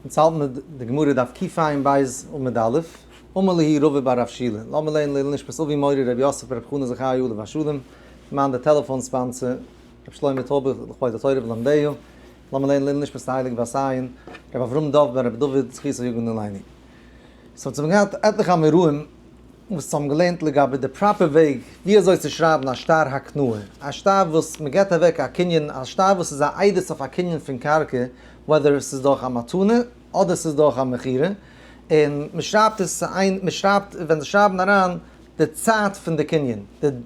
אונז האלטן מיט די גמרא דף קע"ב עמוד א', אמר להו רבא בר רב שילא, לאמיר לערנען לעילוי נשמת אבי מורי רבי יוסף ברב חנא זכאי עליו השלום, למען די טעלעפאן sponsor, רבי שלמה טויבער לכבוד התורה ולומדיה, לאמיר לערנען לעילוי נשמת די הייליגע בת עין, רבי אברהם דוב בן רבי דוד זכותו יגן עלינו. so אונז האבן געהאט עטליכע אמוראים וואס האבן געלערנט לגבי די proper וועג ווי אזוי צו שרייבן א שטר הקנאה, א שטר וואס מען געבט אוועק א קנין, א שטר וואס איז א עדות אויף א קנין פון קרקע, whether עס איז דורך א מתנה אדער עס איז דורך א מכירה, און מען שרייבט עס איין, מען שרייבט ווען זיי שרייבן אריין די צייט פון די קנין,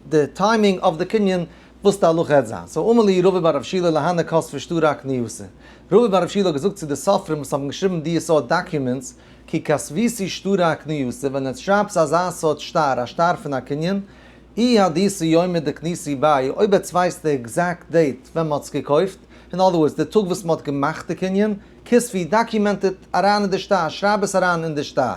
די timing אויף די קנין, וואס די הלכה העט זיין. so אמר להו רבא בר רב שילא להנהו כתבו שטרי אקנייתא. רבא בר רב שילא האט געזאגט צו די סופרים וואס האבן געשריבן די סארט documents, כי כתביתו שטרי אקנייתא, ווען עטס שרייבטס אזא סארט שטר, א שטר פון א קנין, אי ידעיתו יומא דקניתו ביה, אויב עטס ווייסט די exact date ווען מ'האט עס געקויפט, אין other words די טאג וואס מ'האט געמאכט די קנין, כתבו, document איט אריין אין די שטר, שרייב עס אריין אין די שטר.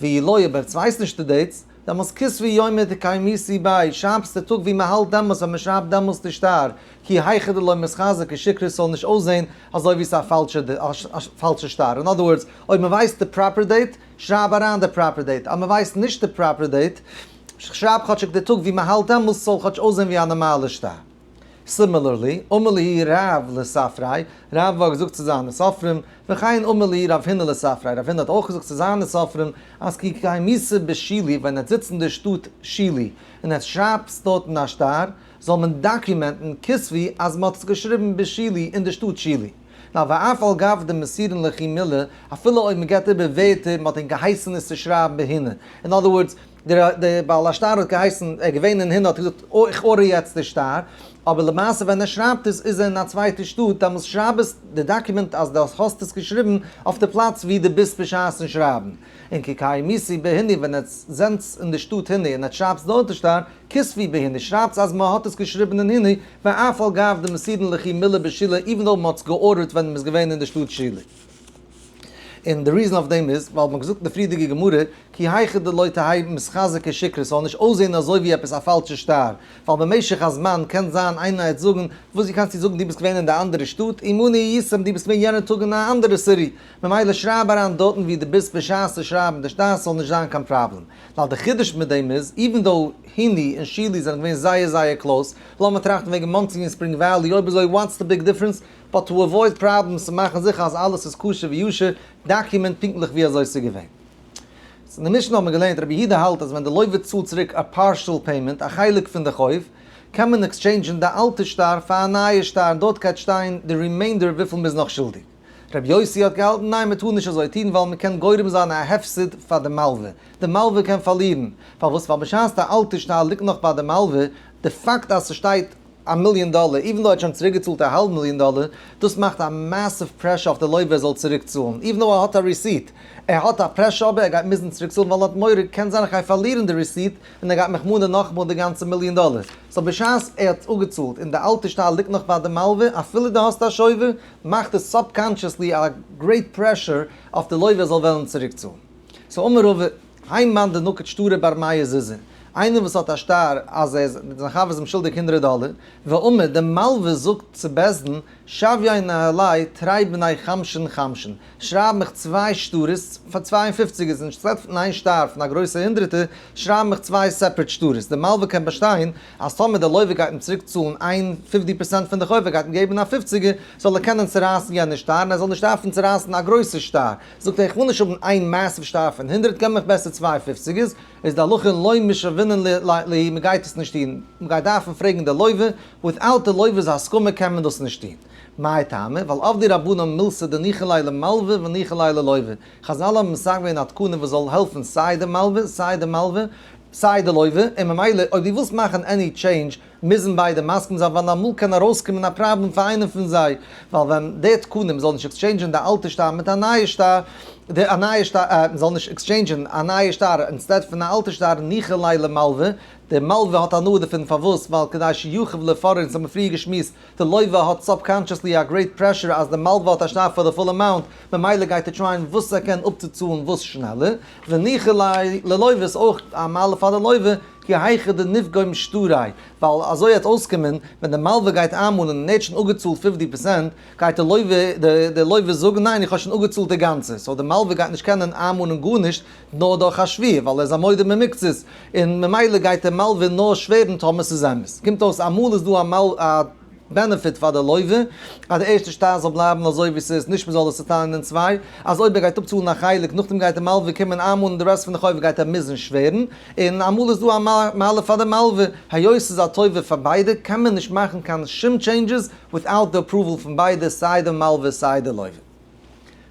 ואי לא, אויב עטס ווייסט נישט די dates, דעמאלס כתבו יומא דקיימיתו ביה, שרייבטס די טאג ווי מ'האלט דעמאלס ווען מ'שרייבט דעמאלס די שטר, כי היכי דלא מיתחזי כשיקרא ס'זאל נישט אויסזעהן אזוי ווי ס'איז א פאלשע שטר, אין other words אויב מ'ווייסט די proper date, שרייב אריין די proper date, אז מ'ווייסט נישט די proper date, שרייב כאטשיג די טאג ווי מ'האלט דעמאלס ס'זאל כאטש אויסזעהן ווי א נארמאלע שטר. similarly, אמר להו רב לספריה, רב האט געזאגט צו זיינע סופרים, וכן אמר להו רב הונא לספריה, רב הונא האט אויך געזאגט צו זיינע סופרים, אז כי קיימיתו בשילי, ווען עטס זיצט אין די שטאט שילי, און עטס שרייבטס דארטן א שטר, זאל מען document ן כתבו אז מען האט עס געשריבן בשילי אין די שטאט שילי. נאר ואף על גב דמסירין לכו מילי, אפילו אויב מען געבט איבער ווערטער, מען האט אים געהייסן עס צו שרייבן בהיני. אין other words, דער בעל השטר האט געהייסן, ער איז געווען אין הינא האט ער געזאגט, אוי איך order יעצט די שטר, אבער למעשה ווען ער שרייבט עס איז ער אין א צווייטע שטאט, דאמאלס שרייב עס די document אז דו האסט עס געשריבן אויף די פלאץ ווי דו ביסט בשעת'ן שרייבן. און כי קיימיתו בהיני ווען עטס זענטס אין די שטאט היני און עטס שרייבטס דארט די שטר, כתבו בהיני שרייבטס אז מען האט עס געשריבן אין היני, ואף על גב דמסירין לכו מילי בשילי even though מען האט עס גע order ט ווען מען איז געווען אין די שטאט שילי. און די reason אויף דעם איז ווייל מען האט געזאגט אין די פריערדיגע גמרא כי היכי דלא תהא מיתחזי כשיקרא ס'זאל נישט אויסזען אזוי ווי עפעס א פאלשע שטר, ווייל במשך הזמן קען זיין איינער העט זאגן וואס ווי קענסטו זאגן דו ביסט געווען אין די אנדערע שטאט עמנו הייתם דו ביסט געווען יענע טאג אין א אנדערע city ממילא שרייב אריין דארטן ווי דו ביסט בשעת צו שרייבן די שטר ס'זאל נישט זיין קיין פראבלעם. ווייל די חידוש מיט דעם איז, even though היני און שילי זענען געווען זייער זייער close, לאמיר טראכטן וועגן מאנסי און ספרינג וואלי, אויב אזוי what's the big difference, but to avoid problems צו מאכן זיכער אז אלעס איז כשר וישר, document פונקטליך ווי אזוי ס'איז געווען. אין די משנה האט מען געלערנט רבי יהודה האלט אז ווען די לוה צאלט צוריק א partial payment, א חלק פון די חוב, קען מען exchange ן די אלטע שטר פאר א נייע שטר און דארט גייט שטיין די remainder וויפיל מ'איז נאך שולדיג. רבי יוסי האט געהאלטן ניין מען טאר נישט אזוי טון ווייל מען קען גורם זיין א הפסד פאר די מלווה, די מלווה קען פארלירן, פארוואס ווייל בשעת די אלטע שטר ליגט נאך ביי די מלווה, די פאקט אז ס'שטייט א מיליאן דאלער even though ער האט שוין צוריק געצאלט א האלב מיליאן דאלער, דאס מאכט א massive pressure אויף די לווה ער זאל צוריק צאלן, even though ער האט א receipt, ער האט א pressure אבער ער גייט מוזן צוריק צאלן ווייל ער האט מורא קען זיין איך גיי פארלירן די receipt און ער גייט מיך מאנען נאכאמאל די גאנצע מיליאן דאלער, so בשעת ער האט אפגעצאלט און די אלטע שטר ליגט נאך ביי די מלווה אפילו דו האסט א שובר, מאכט עס subconsciously א great pressure אויף די לווה ער זאל וועלן צוריקצאלן. so אמר רבא, האי מאן דנקיט שטרא בר מאה זוזי, איינער וואס האט א שטר אז ער איז זיין חבר איז אים שולדיג הונדרעט דאלער, ואמר, די מלווה זאגט צו בית דין, שויי ניהליה תרי בני חמשין חמשין, שרייב מיך צוויי שטרות פאר צוויי און פופציגערס instead פון איין שטר פון א גרויסע הונדרעטער, שרייב מיך צוויי separate שטרות, די מלווה קען באשטיין אז טאמער די לווה גייט אים צוריק צאלן איין fifty percent פון די חוב ער גייט אים געבן א פופציגער, זאל ער קענען צורייסן יענע שטר און ער זאל נישט דארפן צורייסן א גרויסע שטר, זאגט ער איך וויל נישט האבן איין massive שטר פון הונדרעט געב מיך בעסער צוויי פופציגערס, איז די הלכה לא משוינן להו מען גייט עס נישט טון, מען גייט דארפן פרעגן די לווה, without די לווה'ס הסכמה קען מען דאס נישט טון. מאי טעמא? ווייל עבדי רבנן מילתא דניחא ליה למלווה וניחא ליה ללווה. חזל האבן מתקן געווען א תקנה וואס זאל העלפן סיי די מלווה סיי די מלווה סיי די לווה, און ממילא אויב דו ווילסט מאכן any change מוזן ביידע מסכים זיין ווייל אמאל קען ארויסקומען א פראבלעם פאר איינעם פון זיי, ווייל ווען די תקנה מ'זאל נישט exchange ען די אלטע שטר מיט א נייע שטר, די א נייע שטר, מ'זאל נישט exchange ען א נייע שטר instead פון א אלטע שטר ניחא ליה למלווה, די מלווה האט הנאה דערפון פארוואס? ווייל כדי שיוכל לפרעון, אונז האבן פריער געשמועסט די לווה האט subconsciously א great pressure אז די מלווה האט א שטר פאר די full amount, ממילא גייט ער try ען וואס ער קען אפצוצאלן וואס שנעלער, וניחא ליה ללווה איז אויך א מעלה פאר די לווה, כי היכי דניפגום שטריה, ווייל אזוי העט אויסקומען ווען די מלווה גייט איינמאנען און ער האט שוין אפגעצאלט 50%, גייט די לווה די לווה זאגן ניין איך האב שוין אפגעצאלט די גאנצע, so די מלווה גייט נישט קענען איינמאנען גארנישט נאר דורך א שבועה ווייל ער איז א מודה במקצת, און ממילא גייט די מלווה נאר שווערן טאמער ס'איז אמת. קומט אויס אמאל איז דא א benefit פאר די לווה אז די ערשטע שטר זאל בלייבן אזוי ווי ס'איז, נישט מ'זאל עס צוטיילן אין צוויי, אז אויב ער גייט אפצאלן א חלק נאכדעם גייט די מלווה קומען איינמאנען די rest פון די חוב גייט ער מוזן שווערן, און אמאל איז דא א מעלה פאר די מלווה, היות ס'איז א טובה פאר ביידע קען מען נישט מאכן קיין שום changes without די approval פון ביידע סיי די מלווה סיי די לווה.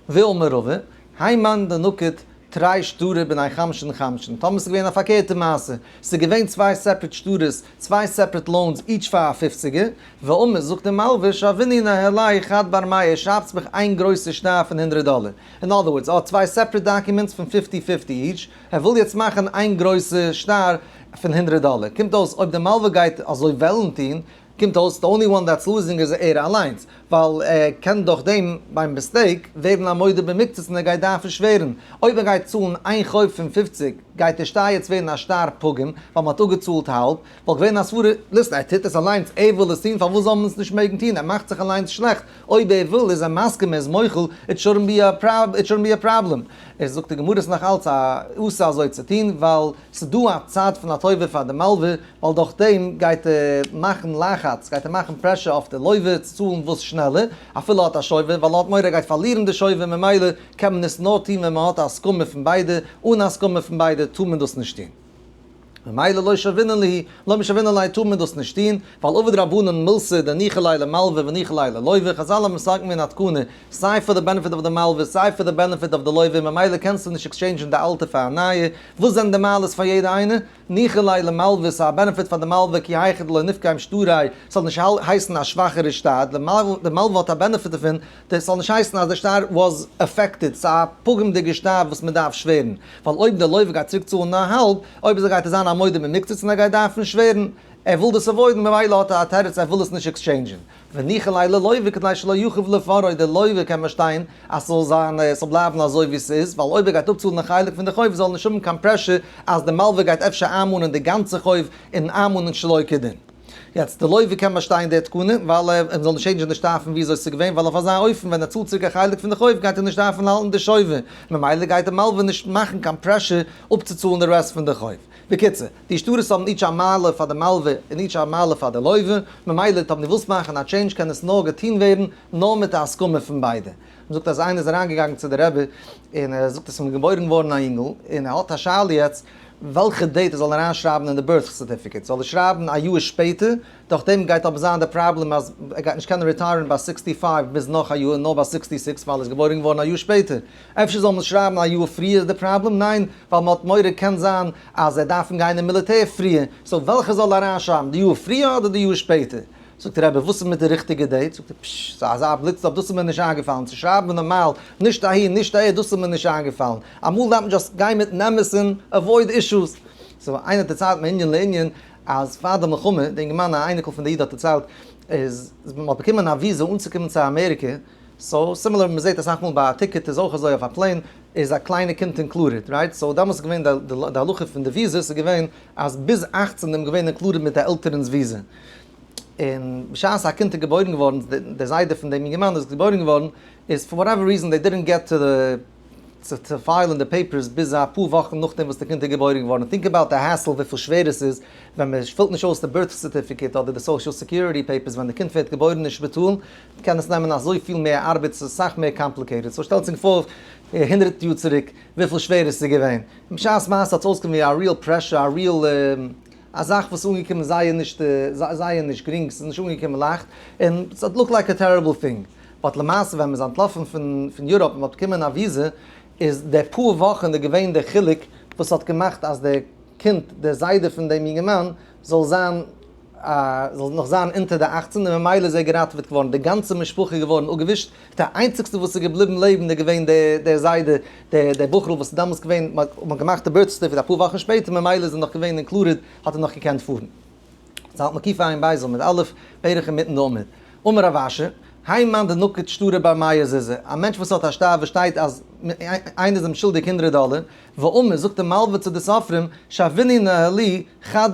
ואמר רבא, האי מאן דנקיט תרי שטרי בני חמשין חמשין, טאמער ס'איז געווען א פארקערטע מעשה, ס'איז געווען צוויי separate שטרות, צוויי separate loans each פאר א פופציגער, ואמר זאגט די מלווה שוינהו ניהלי חד בר מאה שרייבטס מיך איין גרויסע שטר פון 100 דאלער. אין other words, ער האט צוויי separate documents פון fifty fifty each, ער וויל יעצט מאכן איין גרויסע שטר פון 100 דאלער. קומט אויס אויב די מלווה גייט אזוי וועלן טון, קומט אויס the only one that's losing איז ער אליינס, ווייל ער קען דורך דעם by mistake ווערן א מודה במקצת און ער גייט דארפן שווערן. אויב ער גייט צאלן איין חוב פון 50, גייט דער שטר יעצט ווערן א שטר פגום, ווייל מ'האט אפגעצאלט האלב, וואלט געווען א סברה, listen, ער טוט עס אליינס, ער וויל עס טון, פארוואס זאל מען עס נישט מעגן טון? ער מאכט זיך אליינס שלעכט, אויב ער וויל איז ער מסכים, ער איז מוחל, it shouldn't be a prob, it shouldn't be a problem. ער זאגט די גמרא איז נאך אלץ א אסור אזוי צו טון, ווייל ס'איז דא א צד פון א טובה פאר די מלווה, ווייל דורך דעם גייט ער מאכן לחץ, גייט ער מאכן pressure אויף די לווה צו צאלן וואס שנעלער, אפילו האט א שובר, ווייל ער האט מורא ער גייט פארלירן די שובר, ממילא קען מען עס נאר טון ווען מען האט א הסכמה פון ביידע, אן הסכמה פון ביידע טאר מען דאס נישט טון. ממילא לא שוינן להו, לא משוינן ליה טאר מען דאס נישט טון, ווייל עבוד רבנן מילתא דניחא ליה למלווה וניחא ליה ללווה, חזל האבן מתקן געווען א תקנה, סיי פאר די benefit of די מלווה סיי פאר די benefit of די לווה, ממילא קענסטו נישט exchange ן די אלטע פאר א נייע, וואס זענען די מעלות פאר יעדע איינע? ניחא ליה למלווה, ס'איז א benefit פאר די מלווה כי היכי דלא ניפגום שטריה, ס'זאל נישט הייסן א שוואכערע שטר, די מלווה האט א benefit דערפון, ס'זאל נישט הייסן אז די שטר was affected, ס'איז א פגום'דיגע שטר וואס מ'דארף שווערן, ווייל אויב די לווה גייט צוריק צאלן נאר האלב, אויב אזוי גייט ער זיין א מודה במקצת און ער גייט דארפן שווערן, ער וויל דאס avoid ן ממילא האט ער א תירוץ ער וויל עס נישט exchange ן. וניחא ליה ללווה כדי שלא יחוב לפרעו, די לווה קען באשטיין אז ס'זאל זיין, ס'זאל בלייבן אזוי ווי ס'איז, ווייל אויב ער גייט אפצאלן א חלק פון די חוב זאל ער נישט האבן קיין pressure אז די מלווה גייט אפשר איינמאנען די גאנצע חוב און איינמאנען שלא כדין. יעצט, די לווה קען באשטיין די תקנה, ווייל ער זאל נישט change ן די שטר פון וויאזוי ס'איז געווען, ווייל אויף אזא אופן ווען ער צאלט צוריק א חלק פון די חוב גייט ער נישט דארפן האלטן די שובר, ממילא גייט די מלווה נישט מאכן קיין pressure אפצוצאלן די rest פון די חוב. בקיצור, די שטרות האבן each א מעלה פאר די מלווה און each א מעלה פאר די לווה, ממילא טאמער דו ווילסט מאכן א change קען עס נאר געטון ווערן נאר מיט א הסכמה פון ביידע. מען זאגט אז איינער איז אריינגעגאנגען צו די רבי און ער זאגט עס איז אים געבוירן געווארן א אינגל און ער האט א שאלה יעצט וועלכע date ער זאל אריינשרייבן אין די birth certificate, זאל ער שרייבן א יאר שפעטער, דורך דעם גייט אבער זיין די פראבלעם אז ער גייט נישט קענען retire ן ביי 65 ביז נאך א יאר נאר ביי 66 ווייל ער איז געבוירן געווארן א יאר שפעטער. אפשר זאל מען שרייבן א יאר פריער איז די פראבלעם? ניין, ווייל מען האט מורא קען זיין אז זיי דארפן גיין אין מיליטער פריער, so וועלכע זאל אריינשרייבן די יאר פריער אדער די יאר שפעטער? זאגט דער רבי וואס איז מיט די ריכטיגע date? זאגט ער פשש, ס'איז אזא בליץ אפ, דאס איז מיר נישט איינגעפאלן, צו שרייבן נארמאל, נישט אהין נישט אהער, דאס איז מיר נישט איינגעפאלן, אמאל דארף מען just גיין מיטן אמת'ן, avoid issues. so איינער האט דערציילט מענין לענין, אז פאר די מלחמה, די אינגערמאן א אייניקל פון די איד האט דערציילט, איז מען האט באקומען א וויזע אנצוקומען צו אמעריקע, so similar מען זעט אסאך מאל ביי א ticket איז אויך אזוי אויף א plane איז א קליינע קינד included, right? so דעמאלטס איז געווען די הלכה פון די וויזעס איז געווען אז ביז 18 איז מען געווען included מיט די עלטערנס וויזע. און בשעת א קינד איז געבוירן געווארן, דער זיידע פון דעם אינגערמאן איז געבוירן געווארן, איז for whatever reason they didn't get to the צו file ן די papers ביז אפאר וואכן נאכדעם וואס די קינד איז געבוירן געווארן. think about די hassle וויפיל שווער עס איז ווען מען פילט נישט אויס די birth certificate אדער די social security papers ווען די קינד ווערט געבוירן אין שפיטאל, קען עס נעמען אזויפיל מער ארבעט, ס'איז אסאך מער complicated. so שטעלט זיך פאר 100 יאר צוריק וויפיל שווער עס איז געווען. בשעת מעשה האט עס אויסגעקומען ווי א real pressure, א real א זאך וואס איז אנגעקומען זייער נישט זייער נישט גרינג, ס'איז נישט אנגעקומען לייכט, און ס'האט look like a terrible thing. but למעשה ווען מ'איז אנטלאפן פון פון יוראפ און מ'האט באקומען א וויזע, איז די פאר וואכן איז געווען די חילוק וואס האט געמאכט אז די קינד, די זיידע פון דעם יונגערמאן, זאל זיין זאל נאך זיין אונטער די 18 און ממילא איז ער געראטעוועט געווארן, די גאנצע משפחה איז געווארן אפגעווישט, די איינציגסטע וואס איז געבליבן לעבן איז געווען דער זיידע, דער בחור'ל וואס איז דאמאלס געווען, מען האט געמאכט די birth certificate אפאר וואכן שפעטער, ממילא איז ער נאך געווען included, האט ער נאך געקענט פארן. זאלט מקיף עין בית עמוד א', בערך אינמיטן די עמוד. אמר רב אשי, האי מאן דנקיט שטרא בר מאה זוזי, א מענטש וואס האט א שטר וואס שטייט אז איינער איז אים שולדיג הונדרעט דאלער, ואמר, זאגט די מלווה צו די סופרים, שוינהו ניהלי חד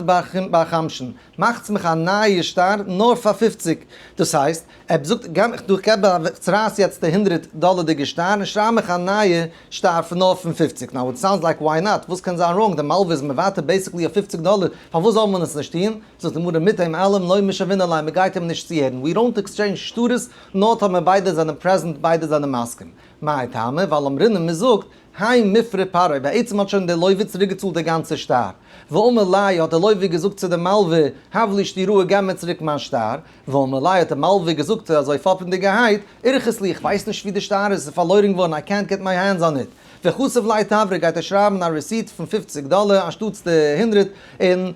בר חמשין, מאכטס מיך א נייע שטר נאר פאר 50. דאס הייסט, ער זאגט, איך געב איך צורייס יעצט די הונדרעט דאלערדיגע שטר און שרייב מיך א נייע שטר פון נאר פון 50. Now it sounds like why not? וואס קען זיין wrong? די מלווה איז מוותר basically אויף 50 דאלער. פארוואס זאל מען עס נישט טון? זאגט די גמרא מיט דעם אלעם לא משוינן ליה, מען גייט אים נישט צוהערן. We don't exchange שטרות, נאר טאמער ביידע זענען present, ביידע זענען מסכים. מאי טעמא? ווייל אמרינן, מען זאגט, האי מיפרע פרעיה, בעצם האט שוין דער לוה צוריקגעצאלט די גאנצע שטר. ואמר ליה, האט דער לוה געזאגט צו דער מלווה, הב לי שטיראה, געב מיר צוריק מיין שטר. ואמר ליה, האט דער מלווה געזאגט, אזוי פאפנדיגערהייט, אירחית לי, איך ווייס נישט ווי די שטר איז, עס איז פארלוירן געווארן, I can't get my hands on it. וחתיב ליה תברא, גייט ער שרייבן א receipt פון 50 דאלער אנשטאטס די 100, און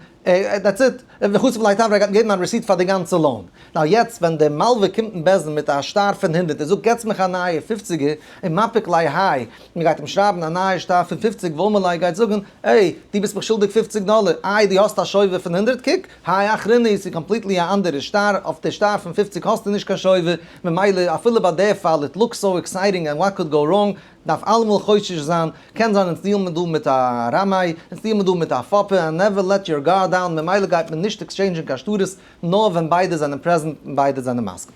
that's it. וחתיב ליה תברא, גייט געבן א receipt פאר די גאנצע loan. Now יעצט, ווען דער מלווה קומט אין בית דין מיט א שטר פון 100, ער זאגט, געטס מיך א נייע 50ער, און מפיק ליה האי, מען גייט אים שרייבן א נייע שטר פון 50, ואמר ליה גייט זאגן, hey, דו ביסט מיך שולדיג 50 דאלער, איי, דו האסט א שובר פון 100, קוק, האי אחרינא איז completely א אנדערע שטר, אויף דער שטר פון 50 האסטו נישט קיין שובר, ממילא, אפילו ביי דער פאל, it looks so exciting and what could go wrong, דארף אלעמאל חושש זיין, קען זיין אונז deal מען דא מיט א רמאי, אונז deal מען דא מיט א פאפער, and never let your guard down, ממילא גייט מען נישט exchange ן קיין שטרות, נאר ווען ביידע זענען present און ביידע זענען מסכים.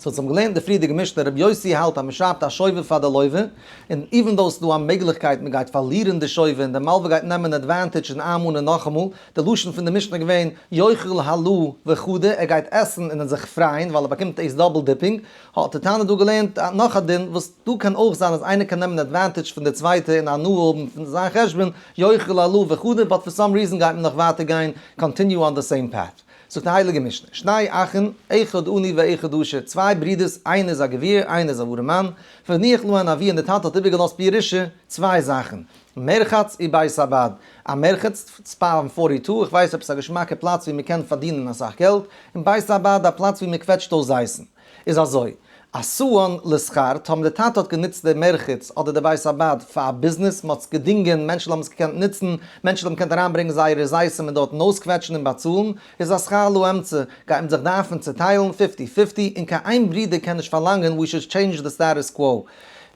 So אונז האבן געלערנט די פריערדיגע משנה, רבי יוסי האלט אז מען שרייבט א שובר פאר די לוה, און even though ס'דא א מעגליכקייט מען גייט פארלירן די שובר און די מלווה גייט נעמען advantage און איינמאנען נאכאמאל, די לשון פון די משנה געווען יאכל הלוה וחדא, ער גייט עסן און זיך פרייען ווייל ער באקומט דאס double dipping. האט די תנא דא געלערנט נאך א דין וואס דא קען אויך זיין אז איינער קען נעמען advantage פון די צווייטע און הנאה האבן פון זיין חשבון, יאכל הלוה וחדא, but for some reason גייט מען נאך ווייטער גיין continue on the same path. זאגט די הייליגע משנה, שני אחים, אחד עני ואחד עשיר, צוויי ברידערס, איינער איז א גביר, איינער איז א ארעמאן, והניח להן אביהן, די טאטע האט איבערגעלאזט בירושה צוויי זאכן, מרחץ ובית הבד, א מרחץ, ספארם 42, איך ווייס עפעס א געשמאקע פלאץ ווי מען קען פארדינען אסאך געלט, און בית הבד, א פלאץ ווי מען קוועטשט אויס זיתים. איז אזוי, עשאן לשכר, טאמער די טאטע האט גענוצט די מרחץ אדער די בית הבד פאר א ביזנעס, מען האט עס געדינגען, מענטשן האבן עס געקענט נוצן, מענטשן האבן געקענט אריינברענגען זייערע זיתים און דארטן אויסקוועטשן און באצאלן, איז השכר לאמצע, גייט מען זיך דארפן צעטיילן fifty fifty, און קיין איין ברודער קען נישט פארלאנגען we should change the status quo.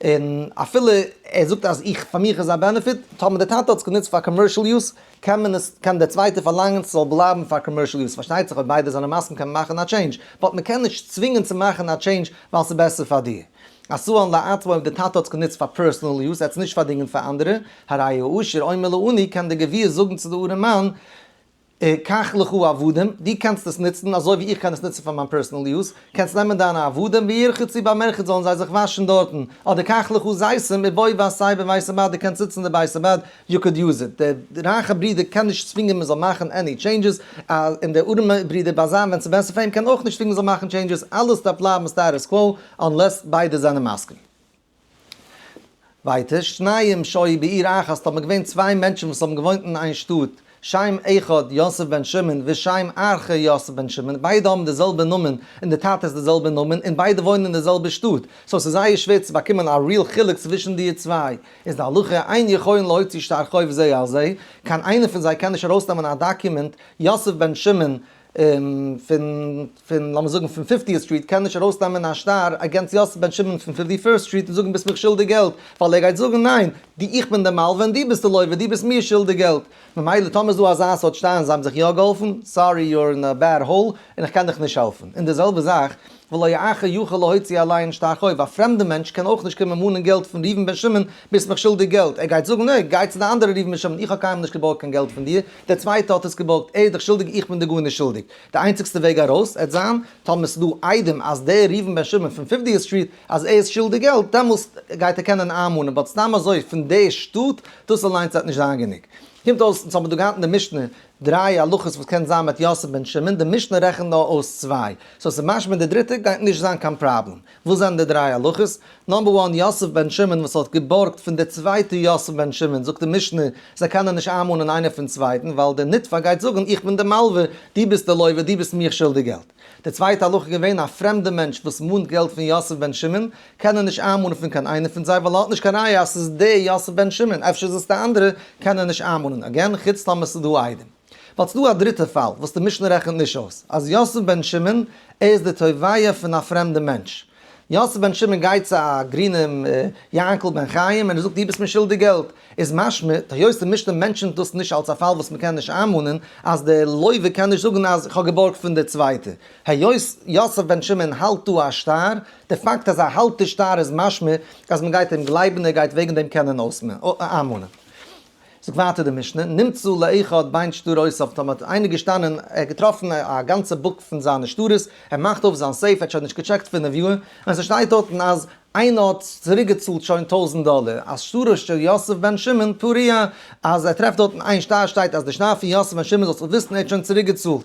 און אפילו ער זאגט אז איך, פאר מיך איז א benefit, טאמער די טאטע האט עס גענוצט פאר commercial use, קען מען עס, קען דער צווייטער פארלאנגען ס'זאל בלייבן פאר commercial use, פארשטייט זיך אויב ביידע זענען מסכים קען מען מאכן א change, but מען קען נישט צווינגען צו מאכן א change ווייל ס'איז בעסער פאר דיר. עשאן לעצמו אויב די טאטע האט עס גענוצט פאר personal use, ער האט עס נישט פארדינגען פאר אנדערע, הרי העשיר אומר לעני, קען דער גביר זאגן צו די ארעמאן, קח לך עבדים, דו קענסט עס נוצן אזוי ווי איך קען עס נוצן פאר מיין personal use, קענסט נעמען דיינע עבדים וירחצו במרחץ זאלן זיי זיך וואשן דארטן, אדער קח לך זיתים ובוא ועשה בבית הבד, דו קענסט זיצן אין די בית הבד, you could use it. דער רייכע ברודער קען נישט צווינגען מען זאל מאכן any changes, און דער ארעמע ברודער ביי זיין ווען ס'איז בעסער פאר אים קען אויך נישט צווינגען מען זאל מאכן changes, אלעס דארף בלייבן status quo, unless ביידע זענען מסכים. ווייטער, שניים שהיו בעיר אחת, האבן געווען צוויי מענטשן וואס האבן געוואוינט אין איין שטאט, שם אחד יוסף בן שמעון ושם אחר יוסף בן שמעון, ביידע האבן די זעלבע נאמען און די טאטע איז די זעלבע נאמען און ביידע וואוינען אין די זעלבע שטאט, so ס'איז זייער שווער צו באקומען א real חילוק צווישן די צוויי. איז די הלכה אין יכולין להוציא שטר חוב זה על זה, קיין איינער פון זיי קען נישט ארויסנעמען א דאקומענט, יוסף בן שמעון פון פון לאמיר זאגן פון Fiftieth Street קען נישט ארויסנעמען א שטר against יוסף בן שמעון פון Fifty First Street און זאגן ביסט מיך שולדיג געלט, ווייל ער גייט זאגן ניין, די איך בין דער מלווה און דו ביסט די לווה, דו ביסט מיר שולדיג געלט. ממילא טאמער איז דא אזא סארט שטר און זיי האבן זיך יא געהאלפן, sorry you're in a bad hole, און איך קען דיך נישט העלפן. און די זעלבע זאך, ולא אחר יוכל להוציא עליהן שטר חוב, א פרעמדע מענטש קען אויך נישט קומען מאנען געלט פון ראובן בן שמעון, ביסט מיך שולדיג געלט, ער גייט זאגן נע, גיי צו די אנדערע ראובן בן שמעון, איך האב קיינמאל נישט געבארגט קיין געלט פון דיר, דער צווייטער האט עס געבארגט, ער איז דיך שולדיג, איך בין דיר גארנישט שולדיג. די איינציגסטע וועג ארויס עט זיין, טאמער ס'איז דא עדים אז דער ראובן בן שמעון פון Fiftieth Street אז ער איז שולדיג געלט, דעמאלסט גייט ער קענען איינמאנען, but סתם אזוי פון די שטאט, דאס אליינס וועט נישט זיין גענוג. קומט אויס, אונז האבן דא געהאט אין די משנה דריי הלכות וואס קען זיין מיט יוסף בן שמעון, די משנה רעכנט נאר אויס צוויי, so ס'איז משמע די דריטע גייט נישט זיין קיין פראבלעם. וואס זענען די דריי הלכות? Number one, יוסף בן שמעון וואס האט געבארגט פון די צווייטע יוסף בן שמעון, זאגט די משנה, זיי קענען נישט איינמאנען איינער פון צווייטן, ווייל דער נתבע גייט זאגן איך בין דער מלווה, דו ביסט דער לווה, דו ביסט מיך שולדיג געלט. די צווייטע הלכה איז געווען, א פרעמדע מענטש וואס מאנט געלט פון יוסף בן שמעון, קען ער נישט איינמאנען פון קיין איינער פון זיי, ווייל ער האט נישט קיין ראיה אז ס'איז דער יוסף בן שמעון, אפשר איז עס די אנדערע, קען ער נישט איינמאנען, again, חוץ טאמער ס'איז דא עדים. ווייל ס'דא א דריטע פאל וואס די משנה רעכנט נישט אויס, אז יוסף בן שמעון, ער איז די תובע פון א פרעמדע מענטש. יוסף בן שמעון גייט צו א גרינעם יענקל בן חיים און ער זאגט דו ביסט מיר שולדיג געלט, איז משמע, היות די משנה mention ט דאס נישט אלס א פאל וואס מ'קען נישט איינמאנען, אז דער לוה קען נישט זאגן אז כ'האב געבארגט פון דער צווייטע. היות יוסף בן שמעון האלט דא א שטר, די פאקט אז ער האלט די שטר איז משמע אז מ'גייט אים גלייבן ער גייט וועגן דעם קענען איינמאנען. זאגט ווייטער די משנה, נמצא לאחד בין שטרותיו, טאמער האט איינער געשטאנען, ער האט געטראפן א גאנצע book פון זיינע שטרות, ער מאכט אויף זיין safe, ער האט שוין נישט געטשעקט 5 יאר, און ס'שטייט דארטן אז איינער האט צוריק געצאלט שוין 1000 דאלער, אז שטרו של יוסף בן שמעון פרוע, אז ער טרעפט דארטן איין שטר שטייט אז די שטר פון יוסף בן שמעון זאלסט וויסן ער האט שוין צוריק געצאלט,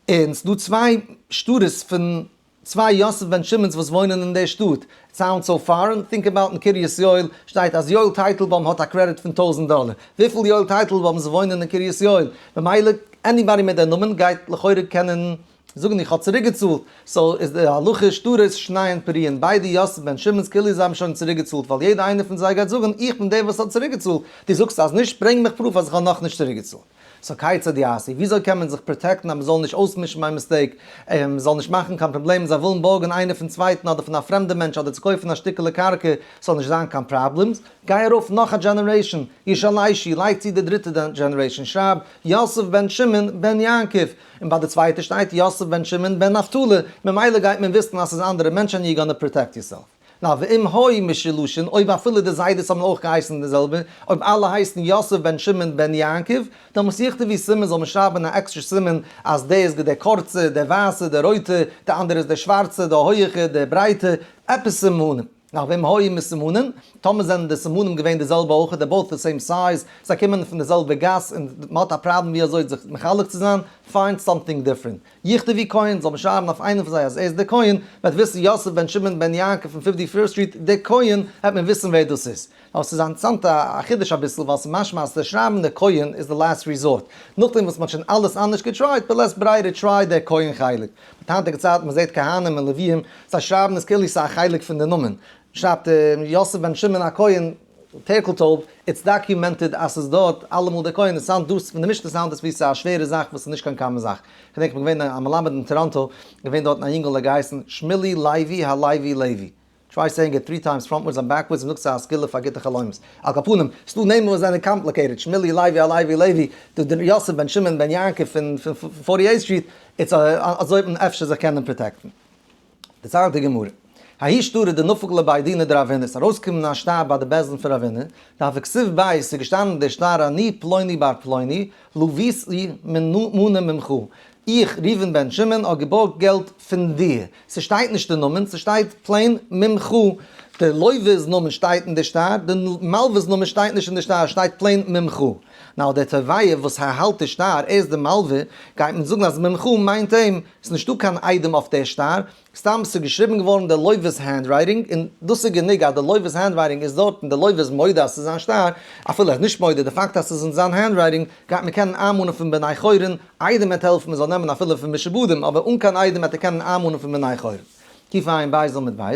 און ס'דא צוויי שטרות פון צוויי יוסף בן שמעון'ס וואס וואוינען אין די שטאט, sound so foreign, think about אין קרית יואל שטייט אז יואל טייטלבוים האט א קרעדיט פון 1000 דאלער, וויפיל יואל טייטלבוים'ס וואוינען אין קרית יואל? ממילא anybody מיט די נאמען גייט לכאורה קענען זאגן איך האב צוריק געצאלט, so איז די הלכה שטרות שניהם פרועין, ביידע יוסף בן שמעון'ס כאילו זיי האבן שוין צוריק געצאלט ווייל יעדע איינער פון זיי גייט זאגן איך בין דער וואס האט צוריק געצאלט, דו זאגסט אז נישט ברענג מיך proof אז איך האב נאכנישט צוריק געצאלט. so כיצד יעשו, וויאזוי קען מען זיך protect ן אז מ'זאל נישט אויסמישן by mistake, און מ'זאל נישט מאכן קיין פראבלעמען, זיי ווילן בארגן איינער פון צווייטן אדער פון א פרעמדע מענטש אדער צו קויפן א שטיקעלע קרקע, ס'זאל נישט זיין קיין problems, גיי ארויף נאך א generation, ישלשו, לייג צו די דריטע generation, שרייב יוסף בן שמעון בן יעקב, און ביי די צווייטע שטייט יוסף בן שמעון בן נפתלי, ממילא גייט מען וויסן אז ס'איז אנדערע מענטשן, you gonna protect yourself. נאר ואם היו משולשין, אויב אפילו די זיידעס האבן אויך געהייסן די זעלבע, אויב אלע הייסן יוסף בן שמעון בן יעקב, דאן יכתבו סימן, זאל מען שרייבן א עקסטרע סימן אז דער איז דער קורצע, דער ווייסע, דער רויטע, דער אנדערע איז דער שווארצע, דער הויעכע, דער ברייטע, עפעס סימנים. נאר ואם היו מסומנין, טאמער זענען די סימנים געווען די זעלבע אויך, they're both the same size, זיי קומען פון די זעלבע גאס און מען האט א פראבלעם ווי אזוי זיך מחלק צו זיין, find something different. יכתבו כהן, זאל מען שרייבן אויף איינעם פון זיי אז ער איז דער כהן, וועט וויסן יוסף בן שמעון בן יעקב פון Fifty First Street, דער כהן, וועט מען וויסן ווער דאס איז. אבער ס'איז אינטערעסאנט א חידוש אביסל, ווייל ס'איז משמע אז צו שרייבן דער כהן איז די last resort, נאכדעם וואס מ'האט שוין אלעס אנדערש געטרייט, בלית ברירה try דער כהן חלק. מיט היינטיגע צייטן מ'זעט כהנים און לוויים, זיי שרייבן עס כאילו ס'איז א חלק פון די נאמען. שרייבט יוסף בן שמעון הכהן טערקלטויב, it's documented אז ס'איז דארט אלעמאל דער כהן, עס sound דאס פון די משנה sound עס ווי ס'איז א שווערע זאך וואס איז נישט קיין common זאך. כ'געדענק כ'בין געווען א מלמד אין טאראנטא, געווען דארטן א יונגעל האט געהייסן שמילי לייבי הלוי לעווי. try saying it three times frontwards and backwards און זאגט ס'איז א סגולה פאר גוטע חלומות. על כל פנים, ס'דא נעמען וואס זענען complicated, שמילי לייבי הלוי לעווי, דא דער יוסף בן שמעון בן יעקב פון Forty Eighth Street, it's א אזוי וועט מען אפשר זיך קענען protect ן. דערציילט די גמרא, ההוא שטרא דנפק לבי דינא דרב הונא, ס'איז ארויסגעקומען א שטר ביי די בית דין פון רב הונא, דהוה כתיב ביה, ס'איז געשטאנען אין דער שטר אני פלוני בר פלוני, לויתי מנה ממך, איך, ראובן בן שמעון, האב געבארגט געלט פון דיר. ס'שטייט נישט די נאמען, ס'שטייט plain ממך. די לווה'ס נאמען שטייט אין די שטר, די מלווה'ס נאמען שטייט נישט אין די שטר, שטייט plain ממך. now דער תובע וואס האלט די שטר, ער איז די מלווה, גייט מען זאגן אז ממך מיינט אים, ס'איז נישטא קיין עדים אויף דער שטר, סתם ס'איז געשריבן געווארן די לווה'ס handwriting, און דאס איז גענוג אז די לווה'ס handwriting איז דארט און די לווה איז מודה אז ס'איז זיין שטר, אפילו ער איז נישט מודה, די פאקט אז ס'איז אין זיין handwriting, גייט מען קענען איינמאנען פון בני חורין, עדים וועט העלפן מ'זאל נעמען אפילו פון משועבדים, אבער אן קיין עדים וועט ער קענען איינמאנען פון בני חורין. קע"ב עמוד ב',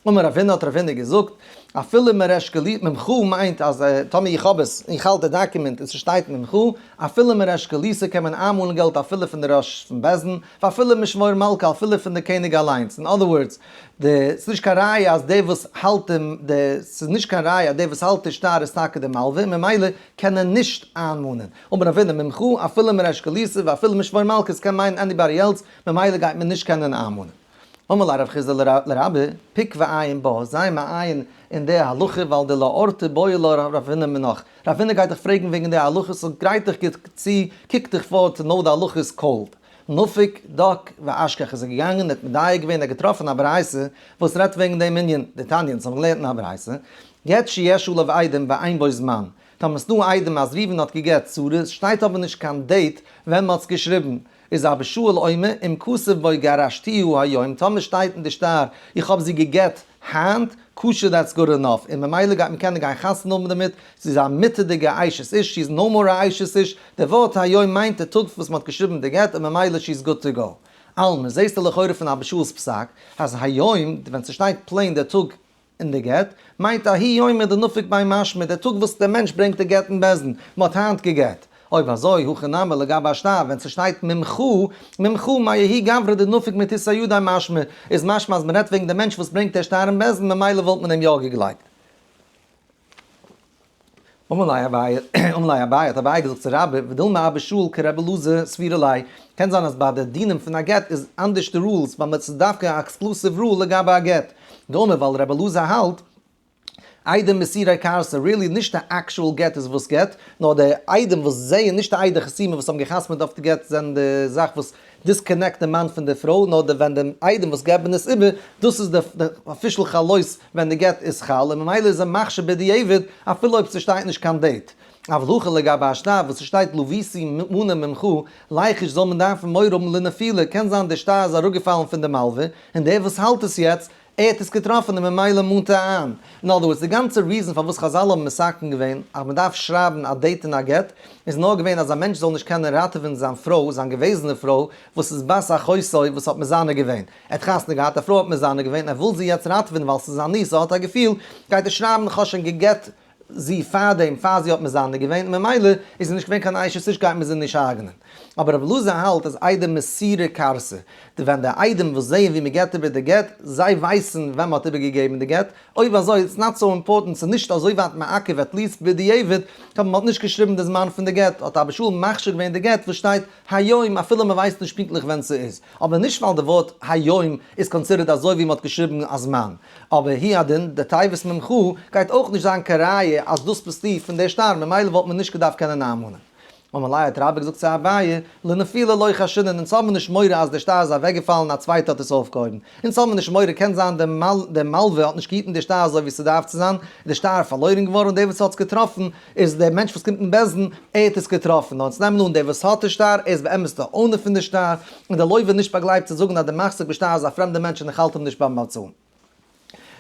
אמר רב הונא האט רב הונא געזאגט, אפילו מריש גלותא, ממך מיינט אז טאמער איך האב עס, איך האלט די document און ס'שטייט ממך, אפילו מריש גלותא קען מען איינמאנען געלט אפילו פון די ראש פון בית דין, ואפילו משמור מלכא אפילו פון די קעניג אליינס, אין other words, די ס'איז נישט קיין ראיה אז דער וואס האלט דעם די ס'איז נישט קיין ראיה אז דער וואס האלט די שטר איז טאקע די מלווה, ממילא קען ער נישט איינמאנען. אמר רב הונא ממך, אפילו מריש גלותא ואפילו משמור מלכא ס'קען מיינען anybody else, ממילא גייט מען נישט קענען איינמאנען. אמר ליה רב חסדא לרבה, פוק ועיין בה, זיי מעיין אין די הלכה ווייל דלאורתא בעי לה רב הונא מינך. רב הונא גייט דיך פרעגן וועגן די הלכה so גרייט דיך גוט צו, קוק דיך פאר to know די הלכה איז cold. נפק דק ואשכח איז ער געגאנגען און האט מדייק געווען ער האט געטראפן א ברייתא וואס רעדט וועגן דעם ענין, דתניא אונז האבן געלערנט אין א ברייתא, גט שיש עליו עדים ואין בו זמן, טאמער ס'דא עדים אז ראובן האט געגעט שרה, שטייט אבער נישט קיין date ווען מ'האט עס געשריבן, איז אבא שאול אומר אם כתוב בו גרשתיה היום, טאמער שטייט אין די שטר איך האב זי געגעט היינט, כשר that's good enough, און ממילא גייט מען קענען גיין חתונה האבן דערמיט, זי איז א מותר'דיגע אשת איש, she is no more א אשת איש, די ווארט היום מיינט די טאג וואס מען האט געשריבן די גט און ממילא she is good to go. אלמא, זעסטו לכאורה פון אבא שאול'ס פסק אז היום, ווען ס'שטייט plain די טאג אין די גט, מיינט ההוא יומא דנפיק ביה משמע, די טאג וואס דער מענטש ברענגט די גט אין בית דין, מען האט היינט געגעט. אויב אזוי, הכא נמי לגבי א שטר, ווען ס'שטייט ממך, ממך מההוא גברא דנפיק מתותי ידיה משמע, איז משמע אז מ'רעדט וועגן די מענטש וואס ברענגט דער שטר אין בית דין, ממילא וואלט מען אים יא געגלייבט. אמר ליה אביי, אמר ליה אביי, האט אביי געזאגט צו רבה, ודילמא אבא שאול כרבי אלעזר סבירא ליה, קען זיין אז ביי די דינים פון א גט איז אנדערש די rules, ווייל ס'איז דווקא א exclusive rule לגבי א גט. דאמר ווייל רבי אלעזר האלט, עדי מסירה כרתי, really נישט די actual גט איז וואס גט, נאר די עדים וואס זעען, נישט די עדי חתימה וואס האבן געחתמעט אויף די גט זענען די זאך וואס disconnect די מאן פון די פרוי, נאר די ווען די עדים וואס געבן עס איבער, דאס איז די official חלות ווען די גט איז חל, און ממילא איז ער מכשיר בדיעבד אפילו אויב ס'שטייט נישט קיין date. אבל הכא לגבי א שטר וואס ס'שטייט לויתי מנה ממך, ליחוש זאל מען דארפן מורא האבן לנפילה, קען זיין די שטר איז אראפגעפאלן פון די מלווה, און דער וואס האלט עס יעצט, ער האט עס געטראפן און ממילא מאנט ער איין. אין other words, די גאנצע reason פארוואס חזל האבן מתקן געווען אז מען דארף שרייבן א date אין א גט, איז נאר געווען אז א מענטש זאל נישט קענען ראטעווען זיין פרוי, זיין געוועזענע פרוי, וואס איז בת אחותו וואס האט מזנה געווען. ער האט חתונה געהאט, א פרוי האט מזנה געווען, ער וויל זי יעצט ראטעווען ווייל ס'איז זיין niece, ער האט א געפיל, גייט ער שרייבן איך האב שוין גע'גט זי פארדעם פאר זי האט מזנה געווען, ממילא איז זי נישט געווען קיין אשת איש גייט מען זי נישט הרג'נען. אבער רבי אלעזר האלט אז עדי מסירה כרתי, די ווען די עדים וואס זעען ווי מען געבט איבער די גט, זיי ווייסן ווען מען האט איבערגעגעבן די גט, אויב אזוי it's not so important, ס'איז נישט אזוי ווייט מעכב at least בדיעבד, טאמער מען האט נישט געשריבן די זמן פון די גט, האט אבא שאול מכשיר געווען די גט וואס שטייט היום אפילו מען ווייסט נישט פונקטליך ווען ס'איז, אבער נישט ווייל די ווארט היום איז considered אזוי ווי מען האט געשריבן א זמן. אבער הוא הדין, די תיבת ממך גייט אויך נישט זיין קיין ראיה אז דאס ביסטו פון דער שטר, ממילא וואלט מען נישט געדארפט קענען איינמאנען. אמר ליה האט רבה געזאגט צו אביי, לנפילה לא חיישינן, אונז האבן נישט מורא אז דער שטר איז אוועקגעפאלן און א צווייטער האט עס אויפגעהויבן. אונז האבן נישט מורא, קען זיין דער מלווה האט נישט געהיטן דער שטר אזוי ווי ס'דארף צו זיין, איז דער שטר פארלוירן געווארן און דער וואס האט עס געטראפן איז דער מענטש וואס קומט אין בית דין, ער האט עס געטראפן. נאר אונז נעמען אן דער וואס האט די שטר, ער איז באמת דער owner פון די שטר, און דער לוה איז נישט באגלייבט צו זאגן אז דער מחזיק בשטר איז א פרעמדער מענטש און איך האלט אים נישט ביים באצאלן.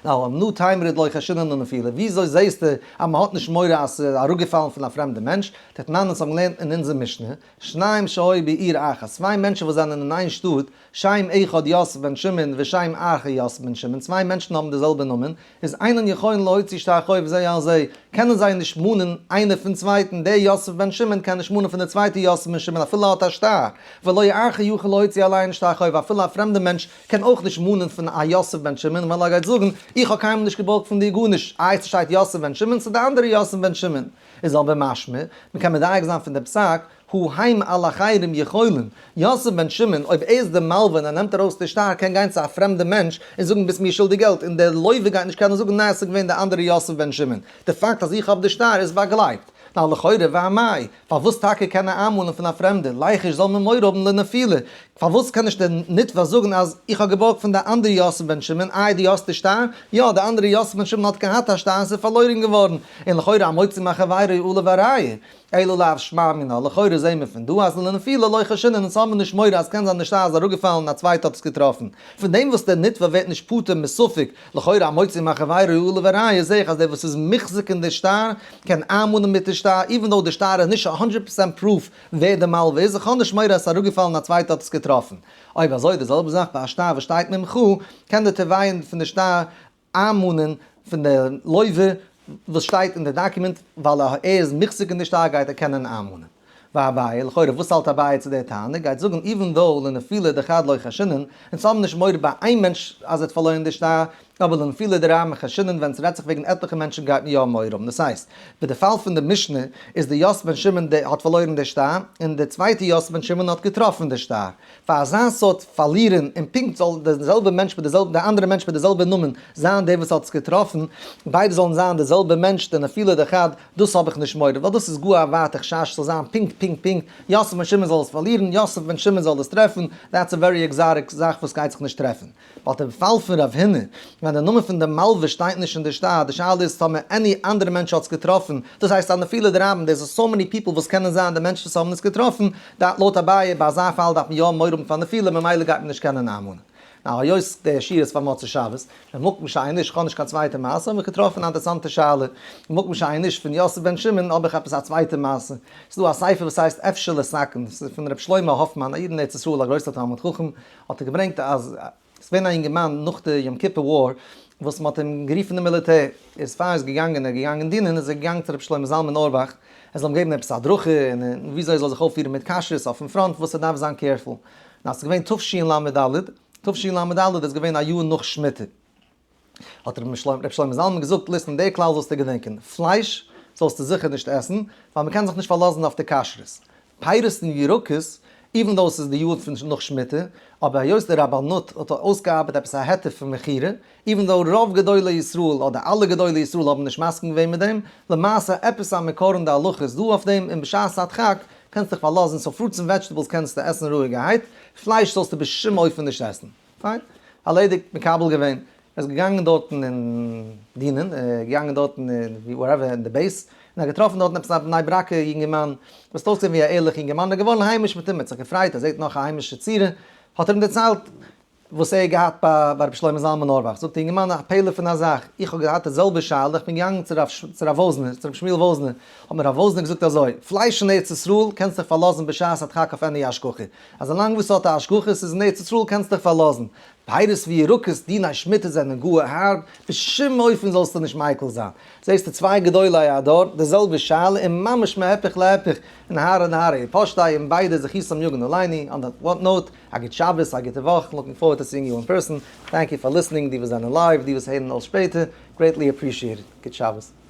נאו, אנא תימרת לא חיישינן לנפילה, וויאזוי זעהסטו אז מען האט נישט מורא אז ס'איז אראפגעפאלן פון א פרעמדע מענטש? דתנן אונז האבן געלערנט אין אונזער משנה, שניים שהיו בעיר אחת, צוויי מענטשן וואס זענען אין איין שטאט, שם אחד יוסף בן שמעון ושם אחר יוסף בן שמעון, צוויי מענטשן האבן די זעלבע נאמען, איז אינן יכולין להוציא שטר חוב זה על זה, קענען זיי נישט מאנען איינער פון צווייטן, דער יוסף בן שמעון קען נישט מאנען פון דער צווייטער יוסף בן שמעון אפילו ער האט א שטר, ולא אחר יכול להוציא עליהן שטר חוב, אפילו א פרעמדער מענטש קען אויך נישט מאנען פון א יוסף בן שמעון ווייל ער גייט זאגן, איך האב קיינמאל נישט געבארגט פון דיר גארנישט, איי ס'שטייט יוסף בן שמעון, ס'איז די אנדערע יוסף בן שמעון. איז אבער משמע, מ'קען מדייק זיין פון די פסק, הא הם על אחרים יכולין, יוסף בן שמעון, אויב ער איז די מלווה און ער נעמט ארויס די שטר קען גיין צו א פרעמדע מענטש און זאגן ביסט מיר שולדיג געלט און דער לווה גייט נישט קענען זאגן ניין עס איז געווען די אנדערע יוסף בן שמעון, די פאקט אז איך האב די שטר איז באגלייבט. נאר לכאורה ואמאי, פארוואס טאקע קען ער איינמאנען פון א פרעמדע, ליחוש זאל מען מורא האבן לנפילה, פארוואס קען נישט דער נתבע זאגן אז איך האב געבארגט פון די אנדערע יוסף בן שמעון, איי דו האסט די שטר? יא, די אנדערע יוסף בן שמעון האט געהאט א שטר און ס'איז פארלוירן געווארן, און לכאורה המוציא מחבירו עליו הראיה. אלא לאו שמע מינה, לכאורה זעהן מיר פון דא אז לנפילה לא חיישינן אונז האבן נישט מורא אז קען זיין די שטר איז אראפגעפאלן און א צווייטער האט עס געטראפן. פון דעם וואס דער נתבע ווערט נישט פטור מספק, לכאורה המוציא מחבירו עליו הראיה זעה איך אז דער וואס איז מוחזק אין די שטר קען איינמאנען מיט די שטר even though די שטר איז נישט א הונדרעט percent proof ווער די מלווה איז, איך האב נישט מורא אז עס איז אראפגעפאלן און א צווייטער האט עס געטראפן. אויב אזוי די זעלבע זאך ביי א שטר וואס שטייט ממך, קען דער תובע פון די שטר איינמאנען פון די לווה וואס שטייט אין די דאקומענט ווייל ער איז מוחזק אין די שטר גייט ער קענען איינמאנען. ואביי, לכאורה וואס האלט אביי צו די טענה? גייט זאגן even though לנפילה דחד לא חיישינן, אונז האבן נישט מורא ביי איין מענטש אז ער האט פארלוירן די שטר, אבער לנפילה דרבים חיישינן ווען ס'רעדט זיך וועגן עטליכע מענטשן גייט מען יא מורא האבן. דאס הייסט, ביי די פאל פון די משנה איז די יוסף בן שמעון די האט פארלוירן די שטר, און די צווייטע יוסף בן שמעון האט געטראפן די שטר. פאר אזא סארט פארלירען און פונקט זאל די זעלבע מענטש מיט די זעלבע די אנדערע מענטש מיט די זעלבע נאמען זיין דער וואס האט עס געטראפן, ביידע זאלן זיין די זעלבע מענטש די נפילה דחד, דאס האב איך נישט מורא ווייל דאס איז גאר א ווייטע חשש ס'זאל זיין פונקט פונקט פונקט יוסף בן שמעון זאל עס פארלירן יוסף בן שמעון זאל דאס טרעפן, that's a very exotic זאך וואס גייט זיך נישט טרעפן. ווייל די פאל פון רב הונא, ווען די נאמען פון די מלווה שטייט נישט אין די שטר, די שאלה איז טאמער any אנדערע מענטש האט עס געטראפן, דאס הייסט א נפילה דרבים, there is so many people וואס קענען זיין די מענטשן וואס האבן עס געטראפן, לויט אביי ביי אזא פאל דארף מען יא מורא האבן פאר נפילה ממילא גייט מען נישט קענען איינמאנען. now היות די שיעור איז פאר מוצאי שבת, במקום שאין איש, כ'האב נישט קיין צווייטע מעשה, האב איך געטראפן א אינטערסאנטע שאלה, במקום שאין איש פון יוסף בן שמעון האב איך עפעס א צווייטע מעשה, ס'איז דא א ספר וואס הייסט אפשר לתקן, ס'איז פון ר' שלמה האפמאן, א איד אין ארץ ישראל, א גרויסער תלמיד חכם, האט ער געברענגט אז ס'איז געווען א אינגערמאן נאך די יום כיפור war. וואס מ'האט אים גערופן אין מיליטער, איז פאר ער איז געגאנגען, ער איז געגאנגען דינען, איז ער געגאנגען צו רבי שלמה זלמן אויערבאך, ער זאל אים געבן עפעס א הדרכה, און וויאזוי ער זאל זיך אויפפירן מיט כשרות אויפן פראנט, וואס ער דארף זיין careful. און אז ס'איז געווען תשל"ד, תשל"ד איז געווען א יאר נאך שמיטה. האט רבי שלמה זלמן געזאגט, listen, די כלל זאלסטו געדענקען, פלייש זאלסטו זיכער נישט עסן, ווייל מ'קען זיך נישט פארלאזן אויף די כשרות. פירות און ירקות, even though ס'איז די יאר פון נאך שמיטה, אבער היות די רבנות האט אויסגעארבעט עפעס א היתר פון מכירה, even though רוב גדולי ישראל אדער אלע גדולי ישראל האבן נישט מסכים געווען מיט דעם, למעשה עפעס א מקור אין די הלכה איז דא אויף דעם, און בשעת הדחק קענסטו דיך פארלאזן, so fruits און vegetables קענסטו עסן רואיגערהייט, פלייש זאלסטו בשום אופן נישט עסן. פיין. ארלעדיגט, מקבל געווען. ער איז געגאנגען דארטן אין דינען, ער איז געגאנגען דארטן אין wherever אין די base, און ער האט געטראפן דארטן עפעס א בני ברק'ער יונגערמאן, וואס האט אויסגעזען ווי א ערליכע יונגערמאן, ער איז געווארן היימיש מיט אים, ער האט זיך געפרייט, ער זעט נאך א היימישע צורה, האט ער אים דערציילט וואס ער האט געהאט ביי רבי שלמה זלמן אויערבאך, זאגט דער יונגערמאן א פלא פון א זאך, איך האב געהאט די זעלבע שאלה, איך בין געגאנגען צו רב וואזנער, צו רבי שמואל וואזנער, האט מיר רב וואזנער געזאגט אזוי, פלייש אין ארץ ישראל קענסט דיך פארלאזן בשעת הדחק אויף any השגחה, אז אזוי וואס האט א השגחה ס'איז אין ארץ ישראל קענסט דיך פארלאזן, פירות וירקות דיני שמיטה זענען גאר הארב, בשום אופן זאלסטו נישט מיקל זיין. זעסטו צוויי גדולי הדור, די זעלבע שאלה און ממש מהיפך להיפך, און הארה נהרה יפשטי, און ביידע זכותם יגן עלינו, on that note, א גוט שבת, א גוטע וואך, looking forward to seeing you in person, thank you for listening, די וואס זענען live, די וואס הערן אויס שפעטער, greatly appreciated, גוט שבת.